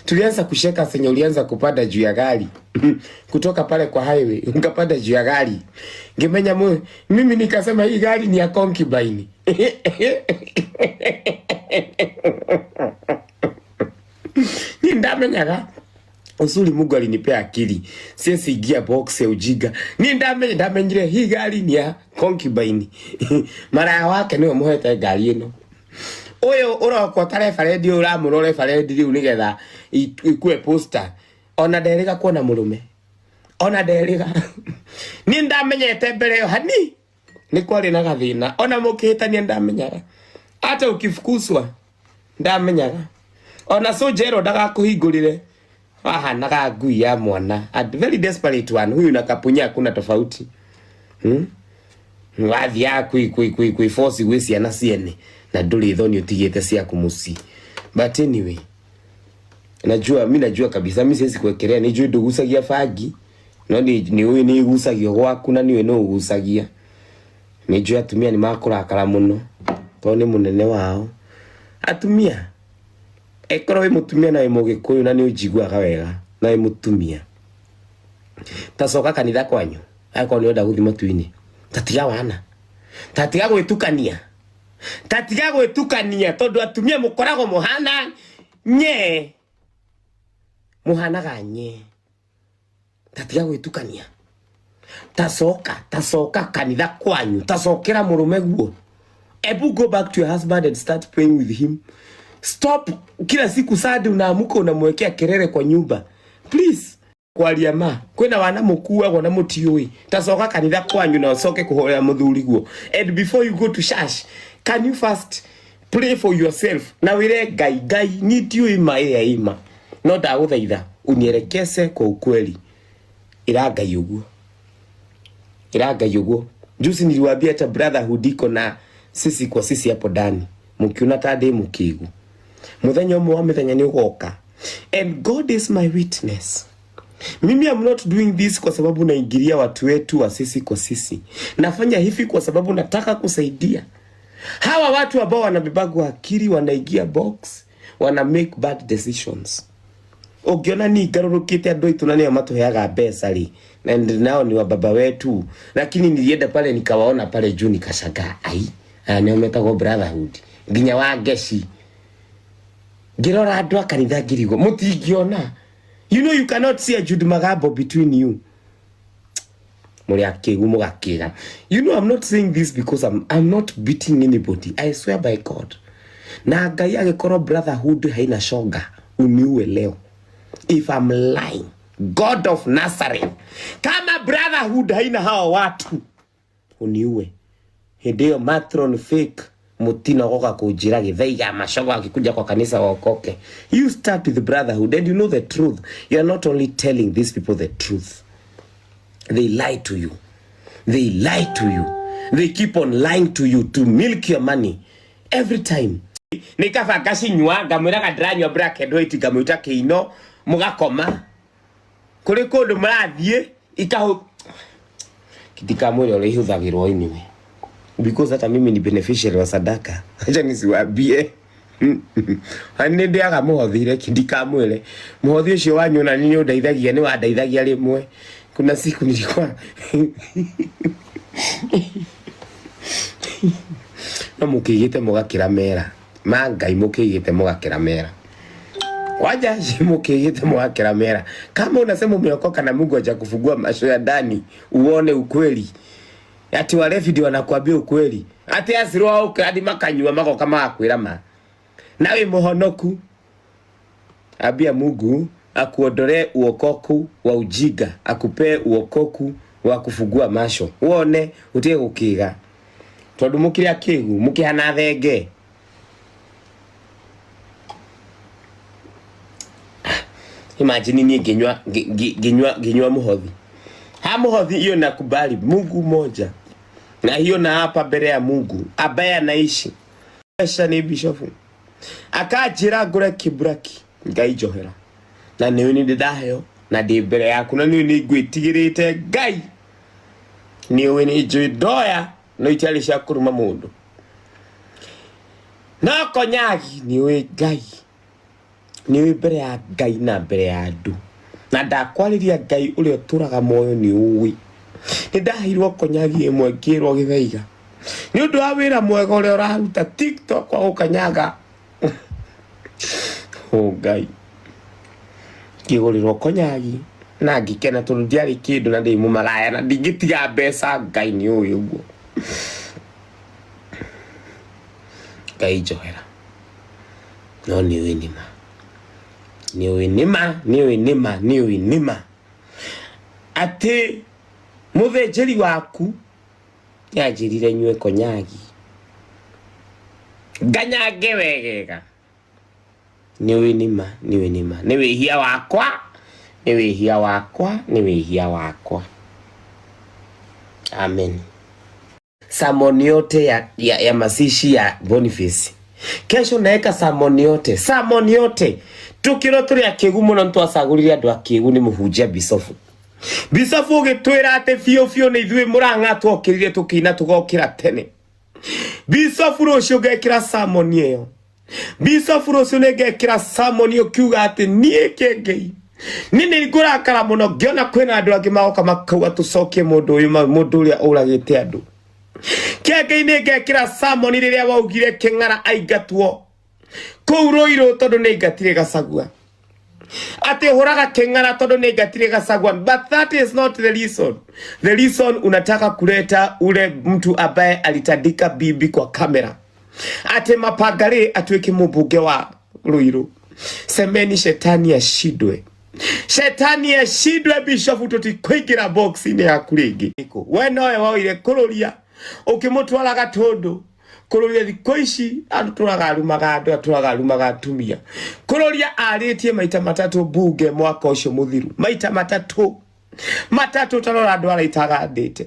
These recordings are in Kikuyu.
Tulianza kusheka senye ulianza kupanda juu ya gari kutoka pale kwa highway ukapanda juu ya gari ngimenya mimi nikasema hii gari ni ya concubine. Ni ndamenyaga uzuri Mungu alinipea akili, siwezi ingia box ya ujinga. Ni ndamenya ndamenyire hii gari ni ya concubine. Maraya wake niwe muhete ngari ino uyu urokwo ta referendi uramurwo referendi riu nigetha ikue poster ona nderiga kuona murume ona nderiga ni ndamenyete mbere yo hani ni kwari na gathina ona mukihitania ndamenyaga hata ukifukuzwa ndamenyaga ona sojero ndagakuhingurire wahanaga ngui ya mwana a very desperate one huyu na kapunya hakuna tofauti Wathiaga kwi force gwi ciana ciene na nduri thoni utigite ciaku mucii. But anyway, najua mi najua kabisa mi siwezi kuwekelea ni njui ndugucagia bangi no ni uyu ni igucagio gwaku na niwe no ugucagia. Ni njui atumia ni makurakara muno tondu ni munene wao. Atumia ekorwo wi mutumia na wi mugikuyu na ni unjiguaga wega na wi mutumia ta coka kanitha kwanyu akorwo ni urenda guthi matu-ini ta tiga wana ta tiga gwitukania ta tiga gwitukania tondu atumia mukoragwo muhana nye muhanaga nye ta tiga gwitukania ta coka ta coka kanitha kwanyu ta cokera murume guo. Ebu go back to your husband and start praying with him. Stop kila siku sadi unaamuka unamwekea kelele kwa nyumba. Please. Kwaria ma kwina wana mukuagwo na mutiui ta coka kanitha kwanyu na ucoke kuhoya muthuri guo. And before you go to church, can you first pray for yourself na wire Ngai Ngai ni ndiui ma ĩrĩa ima no ndaguthaitha unielekeze kwa ukweli. Ira Ngai uguo, ira Ngai uguo. Juzi niliwaambia hata brotherhood iko na sisi kwa sisi hapo ndani mukiona ta ndi mukigu muthenya umwe wa mithenya ni ugoka. And God is my witness. Mimi I'm not doing this kwa sababu naingilia watu wetu wa sisi kwa sisi. Nafanya hivi kwa sababu nataka kusaidia hawa watu ambao wanabebagwa akili, wanaingia box, wana make bad decisions. Ukiona ni ngarurukite andu aitu na nio matuheaga mbeca ri na nao ni wa baba wetu, lakini nilienda pale nikawaona pale juu nikashangaa, ai aya nio metagwo brotherhood nginya wa ngeci ngirora andu a kanitha ngirigwo mutingiona. You know you cannot see a Jude Magambo between you. Muri akigu mugakiga. You know I'm not saying this because I'm not beating anybody. I swear by God. Na Ngai agikorwo brotherhood haina shoga uniue leo. If I'm lying, God of Nazareth. Kama brotherhood haina hawa watu uniue. Hĩndĩ ĩyo matron fake mutino goka kunjira githaiga macogo akikuja kwa kanisa waokoke. You start with the brotherhood and you know the truth. You are not only telling these people the truth. They lie to you. They lie to you. They keep on lying to you to milk your money every time. Nikaba ngacinyua ngamwiraga ndiranyua black and white ngamwita kiino mugakoma kuri kundu murathie ikahu ndikamwira uria ihuthagirwo anyway because hata mimi ni beneficiary wa sadaka. Acha nisiwaambie. Ani ndiaga muhothi reki ndikamwire muhothi ucio wanyu na ni undeithagia ni wandeithagia rimwe. Kuna siku nilikuwa no mukigite mugakira mera ma Ngai mukigite mugakira mera waja mukigite mugakira mera. Kama unasema umeokoka na Mungu hajakufungua macho ya ndani uone ukweli, ati walevi ndio wanakuambia ukweli, ati acirwo uke ati makanyua magoka magakwira ma na wi muhonoku. Ambia Mungu akuondolee uokoku wa ujinga, akupee uokoku wa kufungua macho wone utige gukiga tondu mukiri akigu mukihana thenge. Imagine ni nginywa muhothi ha muhothi hiyo nakubali Mungu moja na hiyo na hapa mbere ya Mungu ambaye anaishi. Esha ni bishofu akanjira ngure kiburaki Ngai njohera na niwe ni ndaheo na ndi mbere yaku na niwe ni ngwitigirite Ngai niwe ni njui ndoya no itiarĩ cia kuruma mundu no konyagi niwe Ngai. Nĩ ũĩ mbere ya Ngai na mbere ya andũ. Na ndakwarĩria Ngai ũrĩa ũtũraga muoyo nĩ ũĩ. Nĩ ndaheirwo konyagi ĩmwe ngĩrwo Gĩthaiga. Nĩ ũndũ wa wĩra mwega ũrĩa ũraruta TikTok wa gũkanyaga. O Ngai. Ngĩgũrĩrwo konyagi na ngĩkena tondũ ndiarĩ kĩndũ na ndĩ mũmaraya na ndingĩtiga mbeca Ngai nĩ ũĩ ũguo. Ngai njohera. No nĩ ũĩ nĩma. Nĩ ũĩ nĩma, nĩ ũĩ nĩma, nĩ ũĩ nĩma. Atĩ mũthĩnjĩri waku nĩanjĩrire nyue konyagi. Nganyange wegega. Nĩ ũĩ nĩma, nĩ ũĩ nĩma. Nĩ wĩhia wakwa, nĩ wĩhia wakwa, nĩ wĩhia wakwa. Amen. Sermon yote ya mazishi ya Boniface. Kesho naeka sermon yote, sermon yote. Tukirwo turi akigu muno ntwacagurire andu akigu ni muhunjia bisofu. Bisofu ugitwira ati biu biu ni ithuĩ Murang'a twokirire tukiina tugokira tene. Bisofu rucio ngekira sermon iyo. Bisofu rucio nĩ ngekĩra sermon ũkiuga atĩ niĩ Kĩengei niĩ nĩ ngũrakara mũno ngĩona kwĩna andũ angĩ magoka makauga tũcokie mũndũ ũyũ mũndũ ũrĩa ũragĩte andũ. Kĩengei nĩ ngekĩra sermon rĩrĩa waugire Kĩng'ara aingatwo kũu Rũirũ tondũ nĩ aingatire Gachagua. Atĩ ũhũraga Kĩng'ara tondũ nĩ aingatire Gachagua, but that is not the reason. The reason unataka kuleta ule mtu ambaye alitandika bibi kwa kamera ati mapangari atuĩke mũmbunge wa Ruiru. Semeni shetani ashindwe, shetani ashindwe. Bishop tũtikũingĩra box-inĩ yaku rĩngĩ. We nowe woire kũrũria ũkĩmũtwara Gatũndũ kũrũria thikũ ici andũ tũraga arumaga andũ atũraga arumaga atumia. Kũrũria arĩtie maita matatũ mbunge mwaka ũcio mũthiru, maita matatũ matatũ tarora andũ araitaga ndĩte,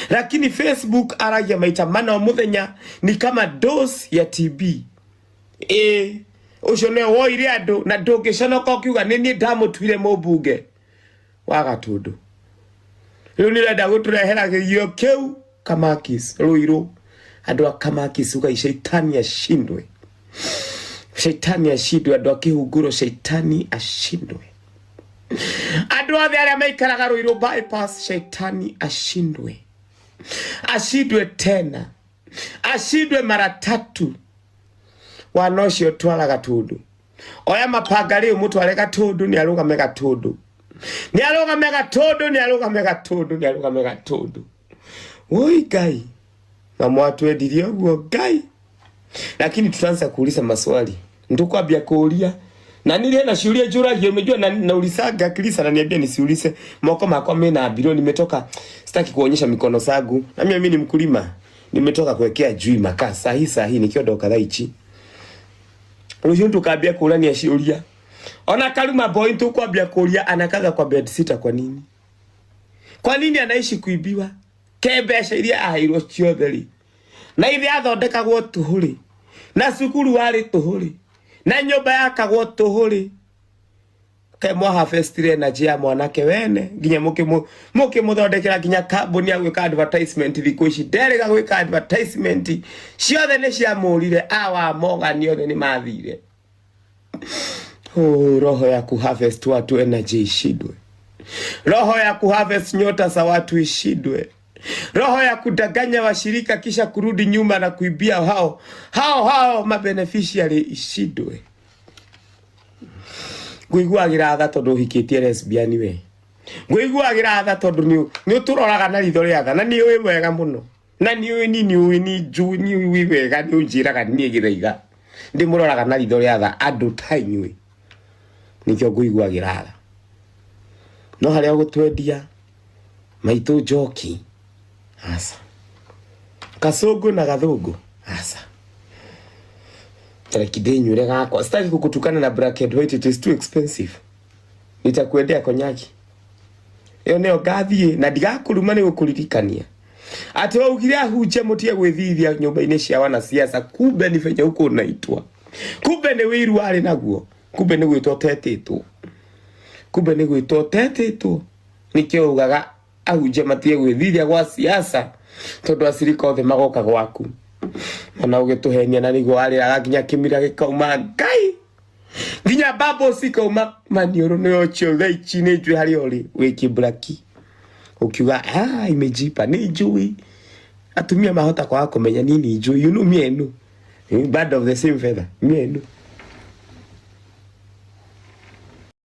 lakini Facebook aragia maita mana o mũthenya ni kama dose ya TB. Ĩ ũcio nĩwe woire andũ na ndũngĩconoka ũkiuga nĩ niĩ ndamũtuire mũmbunge wa Gatũndũ. Rĩu nĩ ũrenda gũtũrehera kĩgio kĩu Kamakis Ruiru. Andũ a Kamakis ugai shaitani ashindwe, shaitani ashindwe. Andũ a Kĩhunguro shaitani ashindwe. Andũ othe arĩa maikaraga Ruiru bypass shaitani ashindwe, ashindwe tena, ashindwe mara tatu. Wana ũcio twara Gatũndũ, oya mapanga rĩu mũtware Gatũndũ, nĩ arũgame Gatũndũ, nĩ arũgame Gatũndũ, nĩ arũgame Gatũndũ, nĩ arũgame Gatũndũ. Woi Ngai, na mwatwendirie ũguo Ngai. Lakini tutaanza kuuliza maswali, ntukwambia kuuria na nile na ciuria njũragio umejua na naulizaga Kilisa na niambia nisiulize moko makwa mena mbiro nimetoka sitaki kuonyesha mikono zangu na mimi ni mkulima nimetoka kuwekea jui makaa sahi sahi nikiondoka thaa ici rucio tukambia kuurania ciuria ona Karuma boy tukwambia kuuria anakaga kwa bed sitter kwa nini kwa nini anaishi kuibiwa ke mbeca iria aheirwo ciothe ri na ithe athondekagwo tũhũ rĩ na cukuru warĩ tũhũ rĩ na nyũmba yakagwo tũhũ rĩ ke mwa harvestire energy ya mwanake wene nginya mũkĩmũthondekera nginya kambuni ya gwĩka advertisement thikũ ici nderĩga gwĩka advertisement ciothe nĩ ciamũrire awa mogani othe nĩ mathire. Oh, roho ya kuharvest watu energy ishindwe, roho ya kuharvest nyota za watu ishindwe, roho ya kudanganya washirika kisha kurudi nyuma na kuibia hao hao hao mabeneficiary ishindwe. Ngũiguagĩra tha tondũ ũhikĩtie lesbian we, ngũiguagĩra tha tondũ nĩ ũtũroraga na ritho rĩa tha na nĩ ũĩ wega mũno na nĩ ũĩ ni nĩ ũĩ ni njũĩ nĩ ũĩ wega nĩ ũnjĩraga niĩ Gĩthaiga ndĩmũroraga na ritho rĩa tha andũ ta inyuĩ nĩkĩo ngũiguagĩra tha. No harĩa ũgũtwendia maitũ njoki aca, kacũngũ na gathũngũ aca, tareki ndĩnyuĩre gakwa. Sitaki kukutukana na black and white, it is too expensive. Nitakuendea konyaki ĩyo nĩyo ngathiĩ na ndigakũruma nĩ gũkũririkania atĩ waugire ahunjia mũtige gwĩthithia nyũmba-inĩ cia wanasiasa, kumbe ni venye huko unaitwa, kumbe nĩ wĩiru warĩ naguo, kumbe nĩ gwĩtwo ũtetĩtwo, kumbe nĩ gwĩtwo ũtetĩtwo. Nĩkĩo ugaga ahunjia matige gwĩthithia gwa siasa tondũ acirika othe magoka gwaku ona ũgĩtũhenia na nĩguo warĩraga nginya kĩmira gĩkauma Ngai. Nginya bubbles ikauma maniũrũ nĩ ũcio thaa ici nĩ njũĩ harĩa ũrĩ wĩ kĩmburaki. Ũkiuga ah, imejipa nĩ njũĩ. Atumia mahota kwaga kũmenya niĩ nĩ njũĩ. You know me I know. Bird of the same feather. Me I know.